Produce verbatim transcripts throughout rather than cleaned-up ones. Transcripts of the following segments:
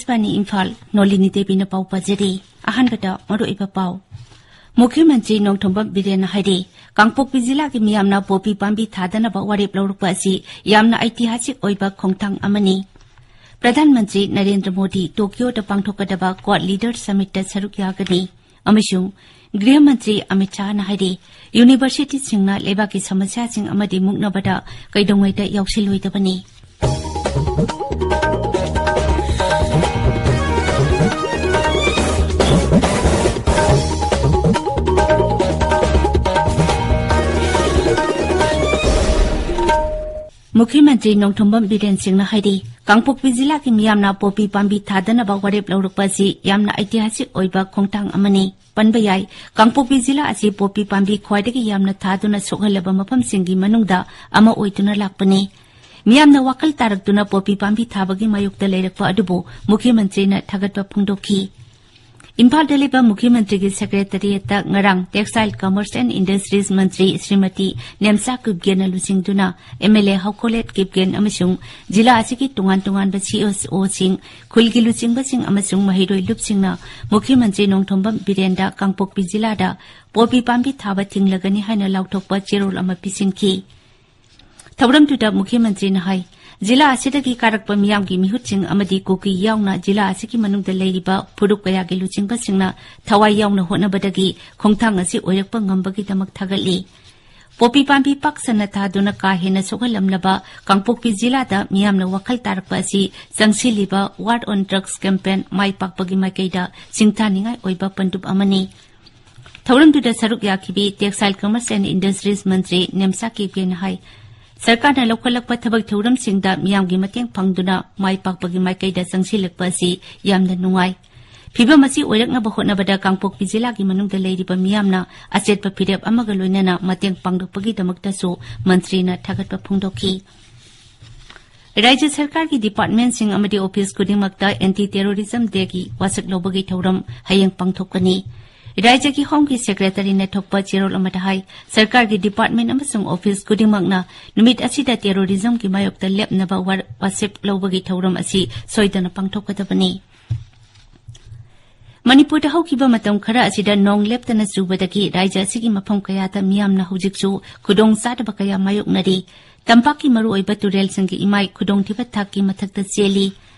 ꯄꯥꯅꯤ ꯏꯝꯐꯥꯜ, ꯅꯣꯂꯤꯅꯤ ꯗꯦꯕꯤꯅ ꯄꯥꯎ ꯄꯥꯖꯔꯤ꯫ ꯑꯍꯥꯟꯕꯗ ꯃꯔꯨꯑꯣꯏꯕ ꯄꯥꯎ꯫ ꯃꯨꯈ꯭ꯌ ꯃꯟꯇ꯭ꯔꯤ ꯅꯣꯡꯊꯣꯝꯕꯝ ꯕꯤꯔꯦꯟꯅ ꯍꯥꯏꯔꯤ, ꯀꯥꯡꯄꯣꯛꯄꯤ ꯖꯤꯂꯥꯒꯤ ꯃꯤꯌꯥꯝꯅ ꯄꯣꯄꯤ ꯄꯥꯝꯕꯤ ꯊꯥꯗꯅꯕ ꯋꯥꯔꯦꯞ ꯂꯧꯔꯛꯄ ꯑꯁꯤ ꯌꯥꯝꯅ ꯑꯩꯇꯤꯍꯥꯁꯤꯛ ꯑꯣꯏꯕ ꯈꯣꯡꯊꯥꯡ ꯑꯃꯅꯤ꯫ ꯄ꯭ꯔꯙꯥꯟ ꯃꯟꯇ꯭ꯔꯤ ꯅꯔꯦꯟꯗ꯭ꯔ ꯃꯣꯗꯤ ꯇꯣꯀꯤꯌꯣꯗ ꯄꯥꯡꯊꯣꯛꯀꯗꯕ ꯀ꯭ꯋꯥꯗ ꯂꯤꯗꯔ ꯁꯃꯤꯠꯇ ꯁꯔꯨꯛ ꯌꯥꯒꯅꯤ꯫ ꯑꯃꯁꯨꯡ ꯒ꯭ꯔꯤꯍ ꯃꯟꯇ꯭ꯔꯤ ꯑꯃꯤꯠ ꯁꯥꯍꯅ ꯍꯥꯏꯔꯤ, ꯌꯨꯅꯤꯚꯔꯁꯤꯇꯤꯁꯤꯡꯅ ꯂꯩꯕꯥꯛꯀꯤ ꯁꯃꯁ꯭ꯌꯥꯁꯤꯡ ꯑꯃꯗꯤ ꯃꯨꯛꯅꯕꯗ ꯀꯩꯗꯧꯉꯩꯗ ꯌꯥꯎꯁꯤꯜꯂꯣꯏꯗꯕꯅꯤ꯫ ꯃꯨꯈ꯭ꯌ ꯃꯟꯇ꯭ꯔꯤ ꯅꯣꯡꯊꯣꯝꯕꯝ ꯕꯤꯔꯦꯟ ꯁꯤꯡꯅ ꯍꯥꯏꯔꯤ, ꯀꯥꯡꯄꯣꯛꯄꯤ ꯖꯤꯂꯥꯒꯤ ꯃꯤꯌꯥꯝꯅ ꯄꯣꯄꯤ ꯄꯥꯝꯕꯤ ꯊꯥꯗꯅꯕ ꯋꯥꯔꯦꯞ ꯂꯧꯔꯛꯄ ꯑꯁꯤ ꯌꯥꯝꯅ ꯑꯩꯇꯤꯍꯥꯁꯤꯛ ꯑꯣꯏꯕ ꯈꯣꯡꯊꯥꯡ ꯑꯃꯅꯤ꯫ ꯄꯟꯕ ꯌꯥꯏ, ꯀꯥꯡꯄꯣꯛꯄꯤ ꯖꯤꯂꯥ ꯑꯁꯤ ꯄꯣꯄꯤ ꯄꯥꯝꯕꯤ ꯈ꯭ꯋꯥꯏꯗꯒꯤ ꯌꯥꯝꯅ ꯊꯥꯗꯨꯅ ꯁꯣꯛꯍꯜꯂꯕ ꯃꯐꯝꯁꯤꯡꯒꯤ ꯃꯅꯨꯡꯗ ꯑꯃ ꯑꯣꯏꯗꯨꯅ ꯂꯥꯛꯄꯅꯤ꯫ ꯃꯤꯌꯥꯝꯅ ꯋꯥꯈꯜ ꯇꯥꯔꯛꯇꯨꯅ ꯄꯣꯄꯤ ꯄꯥꯝꯕꯤ ꯊꯥꯕꯒꯤ ꯃꯥꯌꯣꯛꯇ ꯂꯩꯔꯛꯄ ꯑꯗꯨꯕꯨ ꯃꯨꯈ꯭ꯌ ꯃꯟꯇ꯭ꯔꯤꯅ ꯊꯥꯒꯠꯄ ꯐꯣꯡꯗꯣꯛꯈꯤ꯫ ꯏꯝꯐꯥꯜꯗ ꯂꯩꯕ ꯃꯨꯈ꯭ꯌ ꯃꯟꯇ꯭ꯔꯤꯒꯤ ꯁꯦꯀ꯭ꯔꯦꯇꯔꯤꯌꯦꯠꯇ ꯉꯔꯥꯡ ꯇꯦꯛꯁꯇꯥꯏꯜ, ꯀꯃꯔꯁ ꯑꯦꯟ ꯏꯟꯗꯁꯇ꯭ꯔꯤꯁ ꯃꯟꯇ꯭ꯔꯤ ꯁ꯭ꯔꯤꯃꯇꯤ ꯅꯦꯝꯁꯥ ꯀꯤꯞꯒꯦꯟꯅ ꯂꯨꯆꯤꯡꯗꯨꯅ ꯑꯦꯝ ꯑꯦꯜ ꯑꯦ ꯍꯧꯈꯣꯂꯦꯠ ꯀꯤꯞꯒꯦꯟ ꯑꯃꯁꯨꯡ ꯖꯤꯂꯥ ꯑꯁꯤꯒꯤ ꯇꯣꯉꯥꯟ ꯇꯣꯉꯥꯟꯕ ꯁꯤ ꯑꯦꯁ ꯑꯣꯁꯤꯡ, ꯈꯨꯜꯒꯤ ꯂꯨꯆꯤꯡꯕꯁꯤꯡ ꯑꯃꯁꯨꯡ ꯃꯍꯩꯔꯣꯏ ꯂꯨꯞꯁꯤꯡꯅ ꯃꯨꯈ꯭ꯌ ꯃꯟꯇ꯭ꯔꯤ ꯅꯣꯡꯊꯣꯝꯕꯝ ꯕꯤꯔꯦꯟꯗ ꯀꯥꯡꯄꯣꯛꯄꯤ ꯖꯤꯂꯥꯗ ꯄꯣꯄꯤ ꯄꯥꯝꯕꯤ ꯊꯥꯕ ꯊꯤꯡꯂꯒꯅꯤ ꯍꯥꯏꯅ ꯂꯥꯎꯊꯣꯛꯄ ꯆꯦꯔꯣꯜ ꯑꯃ ꯄꯤꯁꯤꯟꯈꯤ꯫ ꯊꯧꯔꯝꯗꯨꯗ ꯃꯨꯈ꯭ꯌ ꯃꯟꯇ꯭ꯔꯤꯅ ꯍꯥꯏ, ꯖꯤꯂꯥ ꯑꯁꯤꯗꯒꯤ ꯀꯥꯔꯛꯄ ꯃꯤꯌꯥꯝꯒꯤ ꯃꯤꯍꯨꯠꯁꯤꯡ ꯑꯃꯗꯤ ꯀꯨꯀꯤ ꯌꯥꯎꯅ ꯖꯤꯂꯥ ꯑꯁꯤꯒꯤ ꯃꯅꯨꯡꯗ ꯂꯩꯔꯤꯕ ꯐꯨꯔꯨꯞ ꯀꯌꯥꯒꯤ ꯂꯨꯆꯤꯡꯕꯁꯤꯡꯅ ꯊꯋꯥꯏ ꯌꯥꯎꯅ ꯍꯣꯠꯅꯕꯗꯒꯤ ꯈꯣꯡꯊꯥꯡ ꯑꯁꯤ ꯑꯣꯏꯔꯛꯄ ꯉꯝꯕꯒꯤꯗꯃꯛ ꯊꯥꯒꯠꯂꯤ꯫ ꯄꯣꯄꯤ ꯄꯥꯝꯕꯤ ꯄꯥꯛ ꯁꯟꯅ ꯊꯥꯗꯨꯅ ꯀꯥ ꯍꯦꯟꯅ ꯁꯣꯛꯍꯜꯂꯝꯂꯕ ꯀꯥꯡꯄꯣꯛꯄꯤ ꯖꯤꯂꯥꯗ ꯃꯤꯌꯥꯝꯅ ꯋꯥꯈꯜ ꯇꯥꯔꯛꯄ ꯑꯁꯤ ꯆꯪꯁꯤꯜꯂꯤꯕ War on Drugs campaign ꯃꯥꯏ ꯄꯥꯛꯄꯒꯤ ꯃꯥꯏꯀꯩꯗ ꯁꯤꯡꯊꯥꯅꯤꯡꯉꯥꯏ ꯑꯣꯏꯕ ꯄꯟꯗꯨꯞ ꯑꯃꯅꯤ꯫ ꯊꯧꯔꯝꯗꯨꯗ ꯁꯔꯨꯛ ꯌꯥꯈꯤꯕꯤ ꯇꯦꯛꯁꯇꯥꯏꯜ, ꯀꯃꯔꯁ ꯑꯦꯟ ꯏꯟꯗꯁꯇ꯭ꯔꯤꯁ ꯃꯟꯇ꯭ꯔꯤ ꯅꯦꯝꯁꯥ ꯀꯤꯞꯒꯦꯟꯅ ꯍꯥꯏ, ꯁꯔꯀꯥꯔꯅ ꯂꯧꯈꯠꯂꯛꯄ ꯊꯕꯛ ꯊꯧꯔꯝꯁꯤꯡꯗ ꯃꯤꯌꯥꯝꯒꯤ ꯃꯇꯦꯡ ꯐꯪꯗꯨꯅ ꯃꯥꯏ ꯄꯥꯛꯄꯒꯤ ꯃꯥꯏꯀꯩꯗ ꯆꯪꯁꯤꯜꯂꯛꯄ ꯑꯁꯤ ꯌꯥꯝꯅ ꯅꯨꯡꯉꯥꯏ꯫ ꯐꯤꯚꯝ ꯑꯁꯤ ꯑꯣꯏꯔꯛꯅꯕ ꯍꯣꯠꯅꯕꯗ ꯀꯥꯡꯄꯣꯛꯄꯤ ꯖꯤꯂꯥꯒꯤ ꯃꯅꯨꯡꯗ ꯂꯩꯔꯤꯕ ꯃꯤꯌꯥꯝꯅ ꯑꯆꯦꯠꯄ ꯐꯤꯔꯦꯞ ꯑꯃꯒ ꯂꯣꯏꯅꯅ ꯃꯇꯦꯡ ꯄꯥꯡꯂꯛꯄꯒꯤꯗꯃꯛꯇꯁꯨ ꯃꯟꯇ꯭ꯔꯤꯅ ꯊꯥꯒꯠꯄ ꯐꯣꯡꯗꯣꯛꯈꯤ꯫ ꯔꯥꯖ꯭ꯌ ꯁꯔꯀꯥꯔꯒꯤ ꯗꯤꯄꯥꯔꯠꯃꯦꯟꯠꯁꯤꯡ ꯑꯃꯗꯤ ꯑꯣꯐꯤꯁ ꯈꯨꯗꯤꯡꯃꯛꯇ ꯑꯦꯟꯇꯤ ꯇꯦꯔꯣꯔꯤꯖꯝ ꯗꯦꯒꯤ ꯋꯥꯁꯛ ꯂꯧꯕꯒꯤ ꯊꯧꯔꯝ ꯍꯌꯦꯡ ꯄꯥꯡꯊꯣꯛꯀꯅꯤ꯫ ꯔꯥꯖ꯭ꯌꯒꯤ ꯍꯣꯝꯒꯤ ꯁꯦꯀ꯭ꯔꯦꯇꯔꯤꯅ ꯊꯣꯛꯄ ꯆꯦꯔꯣꯜ ꯑꯃꯗ ꯍꯥꯏ, ꯁꯔꯀꯥꯔꯒꯤ ꯗꯤꯄꯥꯔꯠꯃꯦꯟ ꯑꯃꯁꯨꯡ ꯑꯣꯐꯤꯁ ꯈꯨꯗꯤꯡꯃꯛꯅ ꯅꯨꯃꯤꯠ ꯑꯁꯤꯗ ꯇꯦꯔꯣꯔꯤꯖꯝꯒꯤ ꯃꯥꯌꯣꯛꯇ ꯂꯦꯞꯅꯕ ꯋꯥ-, ꯋꯥꯁꯦꯞ ꯂꯧꯕꯒꯤ ꯊꯧꯔꯝ ꯑꯁꯤ ꯁꯣꯏꯗꯅ ꯄꯥꯡꯊꯣꯛꯀꯗꯕꯅꯤ꯫ ꯃꯅꯤꯄꯨꯔꯗ ꯍꯧꯈꯤꯕ ꯃꯇꯝ ꯈꯔ ꯑꯁꯤꯗ ꯅꯣꯡ ꯂꯦꯞꯇꯅ ꯆꯨꯕꯗꯒꯤ ꯔꯥꯖ꯭ꯌ ꯑꯁꯤꯒꯤ ꯃꯐꯝ ꯀꯌꯥꯗ ꯃꯤꯌꯥꯝꯅ ꯍꯧꯖꯤꯛꯁꯨ ꯈꯨꯗꯣꯡꯆꯥꯗꯕ ꯀꯌꯥ ꯃꯥꯌꯣꯛꯅꯔꯤ꯫ ꯇꯝꯄꯥꯛꯀꯤ ꯃꯔꯨꯑꯣꯏꯕ ꯇꯨꯔꯦꯜꯁꯤꯡꯒꯤ ꯏꯃꯥꯏ ꯈꯨꯗꯣꯡꯊꯤꯕ ꯊꯥꯛꯀꯤ ꯃꯊꯛꯇ ꯆꯦꯜꯂꯤ꯫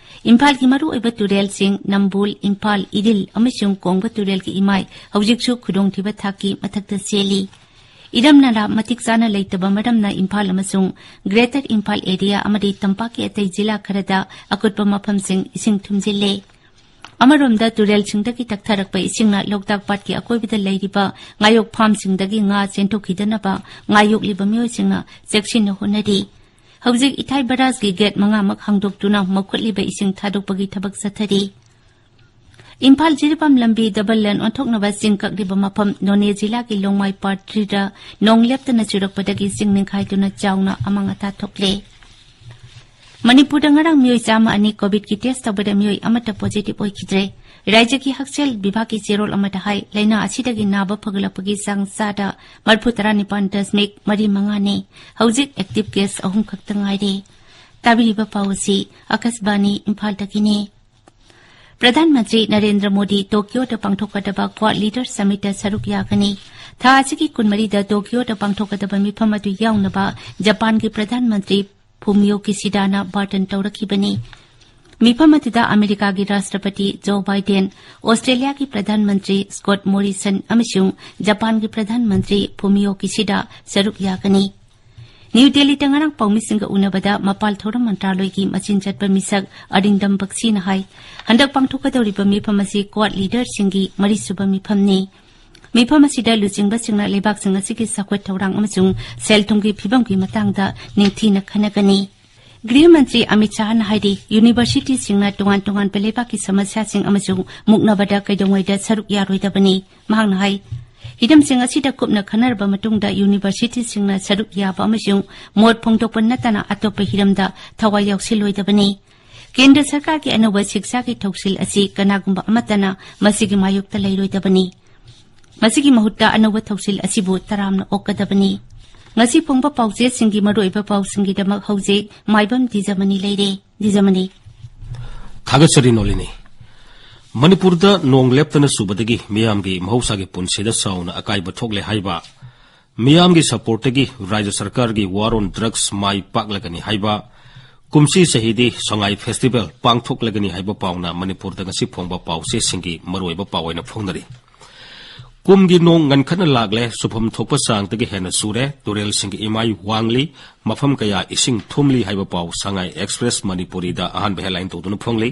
ꯏꯝꯐꯥꯜꯒꯤ ꯃꯔꯨꯑꯣꯏꯕ ꯇꯨꯔꯦꯜꯁꯤꯡ ꯅꯝꯕꯨꯜ, ꯏꯝꯐꯥꯜ, ꯏꯔꯤꯜ ꯑꯃꯁꯨꯡ ꯀꯣꯡꯕ ꯇꯨꯔꯦꯜꯒꯤ ꯏꯃꯥꯏ ꯍꯧꯖꯤꯛꯁꯨ ꯈꯨꯗꯣꯡꯊꯤꯕ ꯊꯥꯛꯀꯤ ꯃꯊꯛꯇ ꯆꯦꯜꯂꯤ꯫ ꯏꯔꯝ ꯅꯂꯥ ꯃꯇꯤꯛ ꯆꯥꯅ ꯂꯩꯇꯕ ꯃꯔꯝꯅ ꯏꯝꯐꯥꯜ ꯑꯃꯁꯨꯡ ꯒ꯭ꯔꯦꯇꯔ ꯏꯝꯐꯥꯜ ꯑꯦꯔꯤꯌꯥ ꯑꯃꯗꯤ ꯇꯝꯄꯥꯛꯀꯤ ꯑꯇꯩ ꯖꯤꯂꯥ ꯈꯔꯗ ꯑꯀꯨꯠꯄ ꯃꯐꯝꯁꯤꯡ ꯏꯁꯤꯡ ꯊꯨꯝꯖꯤꯜꯂꯦ꯫ ꯑꯃꯔꯣꯝꯗ, ꯇꯨꯔꯦꯜꯁꯤꯡꯗꯒꯤ ꯇꯛꯊꯔꯛꯄ ꯏꯁꯤꯡꯅ ꯂꯣꯛꯇꯥꯛ ꯄꯥꯠꯀꯤ ꯑꯀꯣꯏꯕꯗ ꯂꯩꯔꯤꯕ ꯉꯥꯌꯣꯛ ꯐꯥꯝꯁꯤꯡꯗꯒꯤ ꯉꯥ ꯆꯦꯟꯊꯣꯛꯈꯤꯗꯅꯕ ꯉꯥꯌꯣꯛꯂꯤꯕ ꯃꯤꯑꯣꯏꯁꯤꯡꯅ ꯆꯦꯛꯁꯤꯟꯅ ꯍꯣꯠꯅꯔꯤ꯫ ꯍꯧꯖꯤꯛ ꯏꯊꯥꯏ ꯕꯔꯥꯖꯀꯤ ꯒꯦꯠ ꯃꯉꯥꯃꯛ ꯍꯥꯡꯗꯣꯛꯇꯨꯅ ꯃꯈꯨꯠꯂꯤꯕ ꯏꯁꯤꯡ ꯊꯥꯗꯣꯛꯄꯒꯤ ꯊꯕꯛ ꯆꯠꯊꯔꯤ꯫ ꯏꯝꯐꯥꯜ ꯖꯤꯔꯤꯕꯥꯝ ꯂꯝꯕꯤ ꯗꯕꯜ ꯂꯦꯟ ꯑꯣꯟꯊꯣꯛꯅꯕ ꯆꯤꯡ ꯀꯛꯂꯤꯕ ꯃꯐꯝ ꯅꯣꯅꯦ ꯖꯤꯂꯥꯒꯤ ꯂꯣꯡꯃꯥꯏ ꯄꯥꯔꯠ ꯊ꯭ꯔꯤꯗ ꯅꯣꯡ ꯂꯦꯞꯇꯅ ꯆꯨꯔꯛꯄꯗꯒꯤ ꯆꯤꯡ ꯅꯤꯡꯈꯥꯏꯗꯨꯅ ꯆꯥꯎꯅ ꯑꯃꯥꯡ ꯑꯇꯥ ꯊꯣꯛꯂꯦ꯫ ꯃꯅꯤꯄꯨꯔꯗ ꯉꯔꯥꯡ ꯃꯤꯑꯣꯏ ꯆꯥꯝꯃ ꯑꯅꯤ ꯀꯣꯚꯤꯗꯀꯤ ꯇꯦꯁ ꯇꯧꯕꯗ ꯃꯤꯑꯣꯏ ꯑꯃꯠꯇ ꯄꯣꯖꯤꯇꯤꯚ ꯑꯣꯏꯈꯤꯗ꯭ꯔꯦ꯫ ꯔꯥꯖ꯭ꯌꯒꯤ ꯍꯛꯁꯦꯜ ꯕꯤꯚꯥꯒꯀꯤ ꯆꯦꯔꯣꯜ ꯑꯃꯗ ꯍꯥꯏ, ꯂꯥꯏꯅꯥ ꯑꯁꯤꯗꯒꯤ ꯅꯥꯕ ꯐꯒꯠꯂꯛꯄꯒꯤ ꯆꯥꯡ ꯆꯥꯗ ꯃꯔꯤꯐꯨ ꯇꯔꯥꯅꯤꯄꯥꯟ ꯗꯁꯃꯤꯛ ꯃꯔꯤ ꯃꯉꯥꯅꯤ꯫ ꯍꯧꯖꯤꯛ ꯑꯦꯛꯇꯤꯚ ꯀꯦꯁ ꯑꯍꯨꯝ ꯈꯛꯇ ꯉꯥꯏꯔꯦ꯫ ꯇꯥꯕꯤꯔꯤꯕ ꯄꯥꯎ ꯑꯁꯤ ꯑꯀꯥꯁꯕꯥꯅꯤ ꯏꯝꯐꯥꯜꯗꯒꯤꯅꯤ꯫ ꯄ꯭ꯔꯙꯥꯟ ꯃꯟꯇ꯭ꯔꯤ ꯅꯔꯦꯟꯗ꯭ꯔ ꯃꯣꯗꯤ ꯇꯣꯀꯤꯌꯣꯗ ꯄꯥꯡꯊꯣꯛꯀꯗꯕ ꯀ꯭ꯋꯥꯗ ꯂꯤꯗꯔ ꯁꯃꯤꯠꯇ ꯁꯔꯨꯛ ꯌꯥꯒꯅꯤ꯫ ꯊꯥ ꯑꯁꯤꯒꯤ ꯀꯨꯟꯃꯔꯤꯗ ꯇꯣꯀꯤꯌꯣꯗ ꯄꯥꯡꯊꯣꯛꯀꯗꯕ ꯃꯤꯐꯝ ꯑꯗꯨ ꯌꯥꯎꯅꯕ ꯖꯄꯥꯟꯒꯤ ꯄ꯭ꯔꯙꯥꯟ ꯃꯟꯇ꯭ꯔꯤ ꯐꯨꯃꯤꯌꯣ ꯀꯤꯁꯤꯗꯥꯅ ꯕꯥꯔꯇꯟ ꯇꯧꯔꯛꯈꯤꯕꯅꯤ꯫ ꯃꯤꯐꯝ ꯑꯗꯨꯗ ꯑꯃꯦꯔꯤꯀꯥꯒꯤ ꯔꯥꯁꯇ꯭ꯔꯄꯇꯤ ꯖꯣ ꯕꯥꯏꯗꯦꯟ, ꯑꯣꯁꯇ꯭ꯔꯦꯂꯤꯌꯥꯒꯤ ꯄ꯭ꯔꯙꯥꯟ ꯃꯟꯇ꯭ꯔꯤ ꯁ꯭ꯀꯣꯠ ꯃꯣꯔꯤꯁꯟ ꯑꯃꯁꯨꯡ ꯖꯄꯥꯟꯒꯤ ꯄ꯭ꯔꯙꯥꯟ ꯃꯟꯇ꯭ꯔꯤ ꯐꯨꯃꯤꯌꯣ ꯀꯤꯁꯤꯗꯥ ꯁꯔꯨꯛ ꯌꯥꯒꯅꯤ꯫ ꯅ꯭ꯌꯨ ꯗꯦꯜꯂꯤꯗ ꯉꯔꯥꯡ ꯄꯥꯎꯃꯤꯁꯤꯡꯒ ꯎꯅꯕꯗ ꯃꯄꯥꯜ ꯊꯧꯔꯝ ꯃꯟꯇ꯭ꯔꯥꯂꯣꯏꯒꯤ ꯃꯆꯤꯟ ꯆꯠꯄ ꯃꯤꯁꯛ ꯑꯔꯤꯟꯗꯝ ꯕꯛꯁꯤꯅ ꯍꯥꯏ, ꯍꯟꯗꯛ ꯄꯥꯡꯊꯣꯛꯀꯗꯧꯔꯤꯕ ꯃꯤꯐꯝ ꯑꯁꯤ ꯀ꯭ꯋꯥꯗ ꯂꯤꯗꯔꯁꯤꯡꯒꯤ ꯃꯔꯤꯁꯨꯕ ꯃꯤꯐꯝꯅꯤ꯫ ꯃꯤꯐꯝ ꯑꯁꯤꯗ ꯂꯨꯆꯤꯡꯕꯁꯤꯡꯅ ꯂꯩꯕꯥꯛꯁꯤꯡ ꯑꯁꯤꯒꯤ ꯆꯥꯎꯈꯠ ꯊꯧꯔꯥꯡ ꯑꯃꯁꯨꯡ ꯁꯦꯜ ꯊꯨꯝꯒꯤ ꯐꯤꯕꯝꯒꯤ ꯃꯇꯥꯡꯗ ꯅꯤꯡꯊꯤꯅ ꯈꯟꯅꯒꯅꯤ꯫ ꯒ꯭ꯔꯤꯍ ꯃꯟꯇ꯭ꯔꯤ ꯑꯃꯤꯠ ꯁꯥꯍꯅ ꯍꯥꯏꯔꯤ, ꯌꯨꯅꯤꯚꯔꯁꯤꯇꯤꯁꯤꯡꯅ ꯇꯣꯉꯥꯟ ꯇꯣꯉꯥꯟꯕ ꯂꯩꯕꯥꯛꯀꯤ ꯁꯃꯁ꯭ꯌꯥꯁꯤꯡ ꯑꯃꯁꯨꯡ ꯃꯨꯛꯅꯕꯗ ꯀꯩꯗꯧꯉꯩꯗ ꯁꯔꯨꯛ ꯌꯥꯔꯣꯏꯗꯕꯅꯤ꯫ ꯃꯍꯥꯛꯅ ꯍꯥꯏ, ꯍꯤꯔꯝꯁꯤꯡ ꯑꯁꯤꯗ ꯀꯨꯞꯅ ꯈꯟꯅꯔꯕ ꯃꯇꯨꯡꯗ ꯌꯨꯅꯤꯚꯔꯁꯤꯇꯤꯁꯤꯡꯅ ꯁꯔꯨꯛ ꯌꯥꯕ ꯑꯃꯁꯨꯡ ꯃꯣꯠ ꯐꯣꯡꯗꯣꯛꯄ ꯅꯠꯇꯅ ꯑꯇꯣꯞꯄ ꯍꯤꯔꯝꯗ ꯊꯋꯥꯏ ꯌꯥꯎꯁꯤꯜꯂꯣꯏꯗꯕꯅꯤ꯫ ꯀꯦꯟꯗ꯭ꯔ ꯁꯔꯀꯥꯔꯒꯤ ꯑꯅꯧꯕ ꯁꯤꯛꯁꯥꯒꯤ ꯊꯧꯁꯤꯜ ꯑꯁꯤ ꯀꯅꯥꯒꯨꯝꯕ ꯑꯃꯠꯇꯅ ꯃꯁꯤꯒꯤ ꯃꯥꯌꯣꯛꯇ ꯂꯩꯔꯣꯏꯗꯕꯅꯤ꯫ ꯃꯁꯤꯒꯤ ꯃꯍꯨꯠꯇ ꯑꯅꯧꯕ ꯊꯧꯁꯤꯜ ꯑꯁꯤꯕꯨ ꯇꯔꯥꯝꯅ ꯑꯣꯛꯀꯗꯕꯅꯤ꯫ ꯉꯁꯤ ꯐꯣꯡꯕ ꯄꯥꯎꯆꯦꯁꯤꯡꯒꯤ ꯃꯔꯨꯑꯣꯏꯕ ꯄꯥꯎꯁꯤꯡꯒꯤꯗꯃꯛ ꯍꯧꯖꯤꯛ ꯃꯥꯏꯕꯝ ꯗꯤꯖꯃꯅꯤ ꯂꯩꯔꯦ꯫ ꯗꯤꯖꯃꯅꯤ꯫ ꯊꯥꯒꯠꯆꯔꯤ ꯅꯣꯂꯤꯅꯤ꯫ ꯃꯅꯤꯄꯨꯔꯗ ꯅꯣꯡ ꯂꯦꯞꯇꯅ ꯆꯨꯕꯗꯒꯤ ꯃꯤꯌꯥꯝꯒꯤ ꯃꯍꯧꯁꯥꯒꯤ ꯄꯨꯟꯁꯤꯗ ꯆꯥꯎꯅ ꯑꯀꯥꯏꯕ ꯊꯣꯛꯂꯦ ꯍꯥꯏꯕ ꯃꯤꯌꯥꯝꯒꯤ ꯁꯄꯣꯔꯠꯇꯒꯤ ꯔꯥꯖ꯭ꯌ ꯁꯔꯀꯥꯔꯒꯤ War on Drugs ꯃꯥꯏ ꯄꯥꯛꯂꯒꯅꯤ ꯍꯥꯏꯕ, ꯀꯨꯝꯁꯤ ꯆꯍꯤꯗꯤ ꯁꯉꯥꯏ ꯐꯦꯁꯇꯤꯚꯦꯜ ꯄꯥꯡꯊꯣꯛꯂꯒꯅꯤ ꯍꯥꯏꯕ ꯄꯥꯎꯅ ꯃꯅꯤꯄꯨꯔꯗ ꯉꯁꯤ ꯐꯣꯡꯕ ꯄꯥꯎꯆꯦꯁꯤꯡꯒꯤ ꯃꯔꯨꯑꯣꯏꯕ ꯄꯥꯎ ꯑꯣꯏꯅ ꯐꯣꯡꯅꯔꯤ꯫ ꯀꯨꯝꯒꯤ ꯅꯣꯡ ꯉꯟꯈꯠꯅ ꯂꯥꯛꯂꯦ, ꯆꯨꯐꯝ ꯊꯣꯛꯄ ꯆꯥꯡꯗꯒꯤ ꯍꯦꯟꯅ ꯆꯨꯔꯦ, ꯇꯨꯔꯦꯜꯁꯤꯡꯒꯤ ꯏꯃꯥꯏ ꯋꯥꯡꯂꯤ, ꯃꯐꯝ ꯀꯌꯥ ꯏꯁꯤꯡ ꯊꯨꯝꯂꯤ ꯍꯥꯏꯕ ꯄꯥꯎ ꯁꯉꯥꯏ ꯑꯦꯛꯁꯄ꯭ꯔꯦꯁ ꯃꯅꯤꯄꯨꯔꯤꯗ ꯑꯍꯥꯟꯕ ꯍꯦꯗꯂꯥꯏꯟ ꯇꯧꯗꯨꯅ ꯐꯣꯡꯂꯤ꯫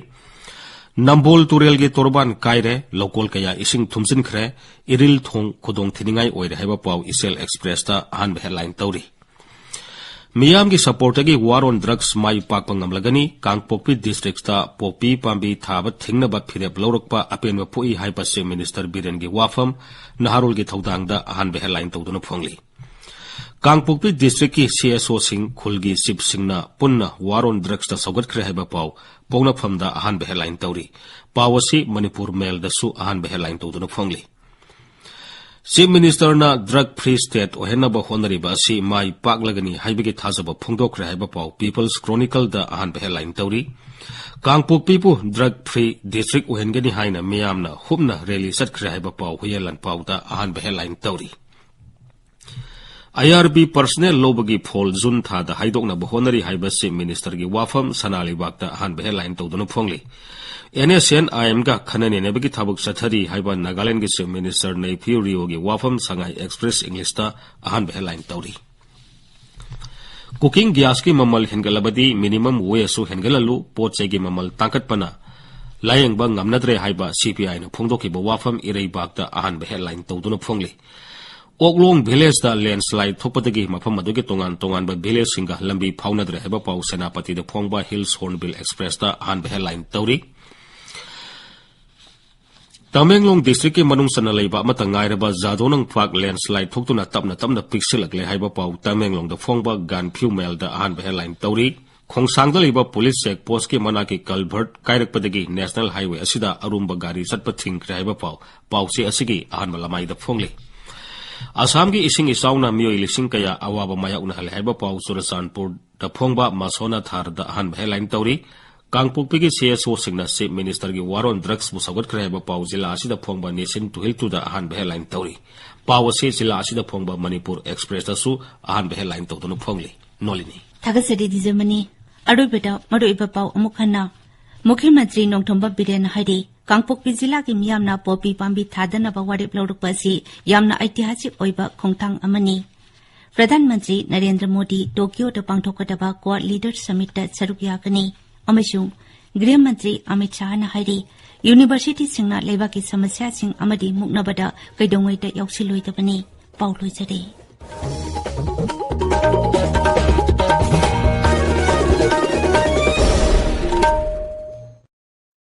ꯅꯝꯕꯣꯜ ꯇꯨꯔꯦꯜꯒꯤ ꯇꯣꯔꯕꯥꯟ ꯀꯥꯏꯔꯦ, ꯂꯧꯀꯣꯜ ꯀꯌꯥ ꯏꯁꯤꯡ ꯊꯨꯝꯖꯤꯟꯈ꯭ꯔꯦ, ꯏꯔꯤꯜ ꯊꯣꯡ ꯈꯨꯗꯣꯡ ꯊꯤꯅꯤꯡꯉꯥꯏ ꯑꯣꯏꯔꯦ ꯍꯥꯏꯕ ꯄꯥꯎ ꯏꯆꯦꯜ ꯑꯦꯛꯁꯄ꯭ꯔꯦꯁꯇ ꯑꯍꯥꯟꯕ ꯍꯦꯗꯂꯥꯏꯟ ꯇꯧꯔꯤ꯫ ꯃꯤꯌꯥꯝꯒꯤ ꯁꯄꯣꯔꯠꯇꯒꯤ War on Drugs ꯃꯥꯏ ꯄꯥꯛꯄ ꯉꯝꯂꯒꯅꯤ, ꯀꯥꯡꯄꯣꯛꯄꯤ ꯗꯤꯁꯇ꯭ꯔꯤꯛꯇ ꯄꯣꯄꯤ ꯄꯥꯝꯕꯤ ꯊꯥꯕ ꯊꯤꯡꯅꯕ ꯐꯤꯔꯦꯞ ꯂꯧꯔꯛꯄ ꯑꯄꯦꯟꯕ ꯄꯣꯛꯏ ꯍꯥꯏꯕ ꯆꯤꯐ ꯃꯤꯅꯤꯁꯇꯔ ꯕꯤꯔꯦꯟꯒꯤ ꯋꯥꯐꯝ ꯅꯍꯥꯔꯣꯜꯒꯤ ꯊꯧꯗꯥꯡꯗ ꯑꯍꯥꯟꯕ ꯍꯦꯗꯂꯥꯏꯟ ꯇꯧꯗꯨꯅ ꯐꯣꯡꯂꯤ꯫ ꯀꯥꯡꯄꯣꯛꯄꯤ ꯗꯤꯁꯇ꯭ꯔꯤꯛꯀꯤ ꯁꯤ ꯑꯦꯁ ꯑꯣꯁꯤꯡ, ꯈꯨꯜꯒꯤ ꯆꯤꯐꯁꯤꯡꯅ ꯄꯨꯟꯅ War on Drugsꯇ ꯁꯧꯒꯠꯈ꯭ꯔꯦ ꯍꯥꯏꯕ ꯄꯥꯎ ꯄꯣꯛꯅꯐꯝꯗ ꯑꯍꯥꯟꯕ ꯍꯦꯗꯂꯥꯏꯟ ꯇꯧꯔꯤ꯫ ꯄꯥꯎ ꯑꯁꯤ ꯃꯅꯤꯄꯨꯔ ꯃꯦꯜꯗꯁꯨ ꯑꯍꯥꯟꯕ ꯍꯦꯗꯂꯥꯏꯟ ꯇꯧꯗꯨꯅ ꯐꯣꯡꯂꯤ꯫ ꯆꯤꯐ ꯃꯤꯅꯤꯁꯇꯔꯅ ꯗ꯭ꯔꯒ ꯐ꯭ꯔꯤ ꯁ꯭ꯇꯦꯠ ꯑꯣꯏꯍꯟꯅꯕ ꯍꯣꯠꯅꯔꯤꯕ ꯑꯁꯤ ꯃꯥꯏ ꯄꯥꯛꯂꯒꯅꯤ ꯍꯥꯏꯕꯒꯤ ꯊꯥꯖꯕ ꯐꯣꯡꯗꯣꯛꯈ꯭ꯔꯦ ꯍꯥꯏꯕ ꯄꯥꯎ ꯄꯤꯄꯜꯁ ꯀ꯭ꯔꯣꯅꯤꯀꯜꯗ ꯑꯍꯥꯟꯕ ꯍꯦꯗꯂꯥꯏꯟ ꯇꯧꯔꯤ꯫ ꯀꯥꯡꯄꯣꯛꯄꯤꯕꯨ ꯗ꯭ꯔꯒ ꯐ꯭ꯔꯤ ꯗꯤꯁꯇ꯭ꯔꯤꯛ ꯑꯣꯏꯍꯟꯒꯅꯤ ꯍꯥꯏꯅ ꯃꯤꯌꯥꯝꯅ ꯍꯨꯞꯅ ꯔꯦꯂꯤ ꯆꯠꯈ꯭ꯔꯦ ꯍꯥꯏꯕ ꯄꯥꯎ ꯍꯨꯏꯌꯦꯟ ꯂꯥꯟꯄꯥꯎꯗ ꯑꯍꯥꯟꯕ ꯍꯦꯗꯂꯥꯏꯟ ꯇꯧꯔꯤ꯫ ꯑꯥꯏ ꯑꯥꯔ ꯕꯤ ꯄꯔꯁꯅꯦꯜ ꯂꯧꯕꯒꯤ ꯐꯣꯜ ꯖꯨꯟ ꯊꯥꯗ ꯍꯥꯏꯗꯣꯛꯅꯕ ꯍꯣꯠꯅꯔꯤ ꯍꯥꯏꯕ ꯆꯤꯐ ꯃꯤꯅꯤꯁꯇꯔꯒꯤ ꯋꯥꯐꯝ ꯁꯅꯥ ꯂꯩꯕꯥꯛꯇ ꯑꯍꯥꯟꯕ ꯍꯦꯗꯂꯥꯏꯟ ꯇꯧꯗꯨꯅ ꯐꯣꯡꯂꯤ꯫ ꯑꯦꯟ ꯑꯦꯁ ꯑꯦꯟ ꯑꯥꯏ ꯑꯦꯝꯒ ꯈꯟꯅ ꯅꯩꯅꯕꯒꯤ ꯊꯕꯛ ꯆꯠꯊꯔꯤ ꯍꯥꯏꯕ ꯅꯥꯒꯥꯂꯦꯟꯗꯒꯤ ꯆꯤꯐ ꯃꯤꯅꯤꯁꯇꯔ ꯅꯩꯐꯤꯌꯨ ꯔꯤꯑꯣꯒꯤ ꯋꯥꯐꯝ ꯁꯉꯥꯏ ꯑꯦꯛꯁꯄ꯭ꯔꯦꯁ ꯏꯪꯂꯤꯁꯇ ꯑꯍꯥꯟꯕ ꯍꯦꯗꯂꯥꯏꯟ ꯇꯧꯔꯤ꯫ ꯀꯨꯀꯤꯡ ꯒ꯭ꯌꯥꯁꯀꯤ ꯃꯃꯜ ꯍꯦꯟꯒꯠꯂꯕꯗꯤ ꯃꯤꯅꯤꯃꯝ ꯋꯦꯖꯁꯨ ꯍꯦꯟꯒꯠꯍꯜꯂꯨ, ꯄꯣꯠ ꯆꯩꯒꯤ ꯃꯃꯜ ꯇꯥꯡꯈꯠꯄꯅ ꯂꯥꯌꯦꯡꯕ ꯉꯝꯅꯗ꯭ꯔꯦ ꯍꯥꯏꯕ ꯁꯤ ꯄꯤ ꯑꯥꯏꯅ ꯐꯣꯡꯗꯣꯛꯈꯤꯕ ꯋꯥꯐꯝ ꯏꯔꯩꯕꯥꯛꯇ ꯑꯍꯥꯟꯕ ꯍꯦꯗꯂꯥꯏꯟ ꯇꯧꯗꯨꯅ ꯐꯣꯡꯂꯤ꯫ ꯑꯣꯛꯂꯣꯡ ꯚꯤꯂꯦꯖꯇ ꯂꯦꯟꯁꯂꯥꯏꯠ ꯊꯣꯛꯄꯗꯒꯤ ꯃꯐꯝ ꯑꯗꯨꯒꯤ ꯇꯣꯉꯥꯟ ꯇꯣꯉꯥꯟꯕ ꯚꯤꯂꯦꯖꯁꯤꯡꯒ ꯂꯝꯕꯤ ꯐꯥꯎꯅꯗ꯭ꯔꯦ ꯍꯥꯏꯕ ꯄꯥꯎ ꯁꯦꯅꯥꯄꯇꯤꯗ ꯐꯣꯡꯕ ꯍꯤꯜꯁ ꯍꯣꯔꯟꯕꯤꯜ ꯑꯦꯛꯁꯄ꯭ꯔꯦꯁꯇ ꯑꯍꯥꯟꯕ ꯍꯦꯗꯂꯥꯏꯟ ꯇꯧꯔꯤ꯫ ꯇꯃꯦꯡꯂꯣꯡ ꯗꯤꯁꯇ꯭ꯔꯤꯛꯀꯤ ꯃꯅꯨꯡ ꯆꯟꯅ ꯂꯩꯕ ꯑꯃꯠꯇ ꯉꯥꯏꯔꯕ ꯖꯥꯗꯣꯅꯪ ꯄꯥꯔꯛ ꯂꯦꯟꯁꯂꯥꯏꯠ ꯊꯣꯛꯇꯨꯅ ꯇꯞꯅ ꯇꯞꯅ ꯄꯤꯛꯁꯤꯜꯂꯛꯂꯦ ꯍꯥꯏꯕ ꯄꯥꯎ ꯇꯃꯦꯡꯂꯣꯡꯗ ꯐꯣꯡꯕ ꯒꯥꯟꯐ꯭ꯌꯨ ꯃꯦꯜꯗ ꯑꯍꯥꯟꯕ ꯍꯦꯗꯂꯥꯏꯟ ꯇꯧꯔꯤ꯫ ꯈꯣꯡꯁꯥꯡꯗ ꯂꯩꯕ ꯄꯨꯂꯤꯁ ꯆꯦꯛ ꯄꯣꯁꯀꯤ ꯃꯅꯥꯛꯀꯤ ꯀꯜꯚꯔꯠ ꯀꯥꯏꯔꯛꯄꯗꯒꯤ ꯅꯦꯁꯅꯦꯜ ꯍꯥꯏꯋꯦ ꯑꯁꯤꯗ ꯑꯔꯨꯝꯕ ꯒꯥꯔꯤ ꯆꯠꯄ ꯊꯤꯡꯈ꯭ꯔꯦ ꯍꯥꯏꯕ ꯄꯥꯎ, ꯄꯥꯎꯆꯦ ꯑꯁꯤꯒꯤ ꯑꯍꯥꯟꯕ ꯂꯃꯥꯏꯗ ꯐꯣꯡꯂꯤ꯫ ꯑꯁꯥꯝꯒꯤ ꯏꯁꯤꯡ ꯏꯆꯥꯎꯅ ꯃꯤꯑꯣꯏ ꯂꯤꯁꯤꯡ ꯀꯌꯥ ꯑꯋꯥꯕ ꯃꯥꯌꯣꯛꯅꯍꯜꯂꯦ ꯍꯥꯏꯕ ꯄꯥꯎ ꯆꯨꯔꯆꯥꯟꯄꯨꯔꯗ ꯐꯣꯡꯕ ꯃꯁꯣꯅꯥ ꯊꯥꯔꯗ ꯑꯍꯥꯟꯕ ꯍꯦꯗꯂꯥꯏꯟ ꯇꯧꯔꯤ꯫ ꯀꯥꯡꯄꯣꯛꯄꯤꯒꯤ ꯁꯤ ꯑꯦꯁ ꯑꯣꯁꯤꯡꯅ ꯆꯤꯐ ꯃꯤꯅꯤꯁꯇꯔꯒꯤ ꯋꯥꯔꯣꯟ ꯗ꯭ꯔꯒꯁꯄꯨ ꯁꯧꯒꯠꯈ꯭ꯔꯦ ꯍꯥꯏꯕ ꯄꯥꯎ ꯖꯤꯂꯥ ꯑꯁꯤꯗ ꯐꯣꯡꯕ ꯅꯦꯁꯟ ꯇꯨꯍꯤꯜꯇꯨꯗ ꯑꯍꯥꯟꯕ ꯍꯦꯗꯂꯥꯏꯟ ꯇꯧꯔꯤ꯫ ꯄꯥꯎ ꯑꯁꯤ ꯖꯤꯂꯥ ꯑꯁꯤꯗ ꯐꯣꯡꯕ ꯃꯅꯤꯄꯨꯔ ꯑꯦꯛꯁꯄ꯭ꯔꯦꯁꯇꯁꯨ ꯑꯍꯥꯟꯕ ꯍꯦꯗꯂꯥꯏꯟ ꯇꯧꯗꯨꯅ ꯐꯣꯡꯂꯤ꯫ ꯅꯣꯂꯤꯅꯤ꯫ ꯊꯥꯒꯠꯆꯔꯤ ꯗꯤꯖꯃꯅꯤ꯫ ꯑꯔꯣꯏꯕꯗ ꯃꯔꯨꯑꯣꯏꯕ ꯄꯥꯎ ꯑꯃꯨꯛ ꯍꯟꯅ꯫ ꯃꯨꯈ꯭ꯌ ꯃꯟꯇ꯭ꯔꯤ ꯅꯣꯡꯊꯣꯝꯕꯝ ꯕꯤꯔꯦꯟꯅ ꯍꯥꯏꯔꯤ, ꯀꯥꯡꯄꯣꯛꯄꯤ ꯖꯤꯂꯥꯒꯤ ꯃꯤꯌꯥꯝꯅ ꯄꯣꯄꯤ ꯄꯥꯝꯕꯤ ꯊꯥꯗꯅꯕ ꯋꯥꯔꯦꯞ ꯂꯧꯔꯛꯄ ꯑꯁꯤ ꯌꯥꯝꯅ ꯑꯩꯇꯤꯍꯥꯁꯤꯛ ꯑꯣꯏꯕ ꯈꯣꯡꯊꯥꯡ ꯑꯃꯅꯤ꯫ ꯄ꯭ꯔꯙꯥꯟ ꯃꯟꯇ꯭ꯔꯤ ꯅꯔꯦꯟꯗ꯭ꯔ ꯃꯣꯗꯤ ꯇꯣꯀꯤꯌꯣꯗ ꯄꯥꯡꯊꯣꯛꯀꯗꯕ ꯀ꯭ꯋꯥꯗ ꯂꯤꯗꯔ ꯁꯃꯤꯠꯇ ꯁꯔꯨꯛ ꯌꯥꯒꯅꯤ꯫ ꯑꯃꯁꯨꯡ ꯒ꯭ꯔꯤꯍ ꯃꯟꯇ꯭ꯔꯤ ꯑꯃꯤꯠ ꯁꯥꯍꯅ ꯍꯥꯏꯔꯤ, ꯌꯨꯅꯤꯚꯔꯁꯤꯇꯤꯁꯤꯡꯅ ꯂꯩꯕꯥꯛꯀꯤ ꯁꯃꯁ꯭ꯌꯥꯁꯤꯡ ꯑꯃꯗꯤ ꯃꯨꯛꯅꯕꯗ ꯀꯩꯗꯧꯉꯩꯗ ꯌꯥꯎꯁꯤꯜꯂꯣꯏꯗꯕꯅꯤ꯫ ꯄꯥꯎ ꯂꯣꯏꯖꯔꯦ꯫